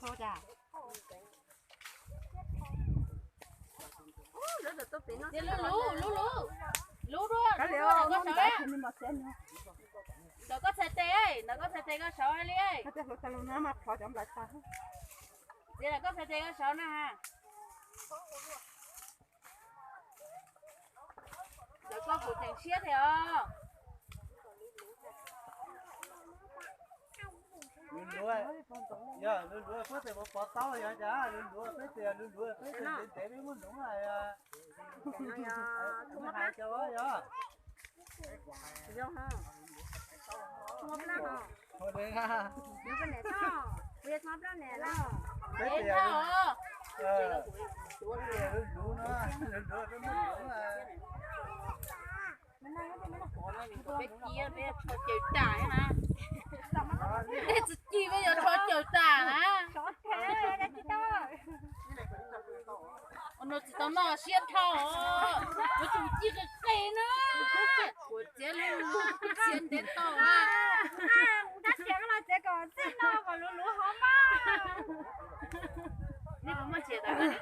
Lub lub lub lub lub dua, lub dua, ntawm koj saud, ntawm koj txhais tes, ntawm koj txhais tes koj saud li. Txiav ntawm koj txhais tes koj saud na ha. Ntawm koj kuv tseem siab thiab os. Lub luav, yog lub luav peb tes pov taub yog cas, lub luav peb tes, lub luav peb tes ntev ntev peb muab hloov hais, hais cov yog. Peb tes, lub luav no, lub luav peb muab hloov hais. Peb ci peb yuav rho cawm tas na. Peb tsis ci peb yuav rho cawm tas na. Ua no tsis tau noj siab dhau, yuav tsum ci qis qis na. Kuv txiav lub, txiav ntev tau na. Tab sis los txiav kom txij no kom luv luv hov mas. Nej puas muaj txiav tas?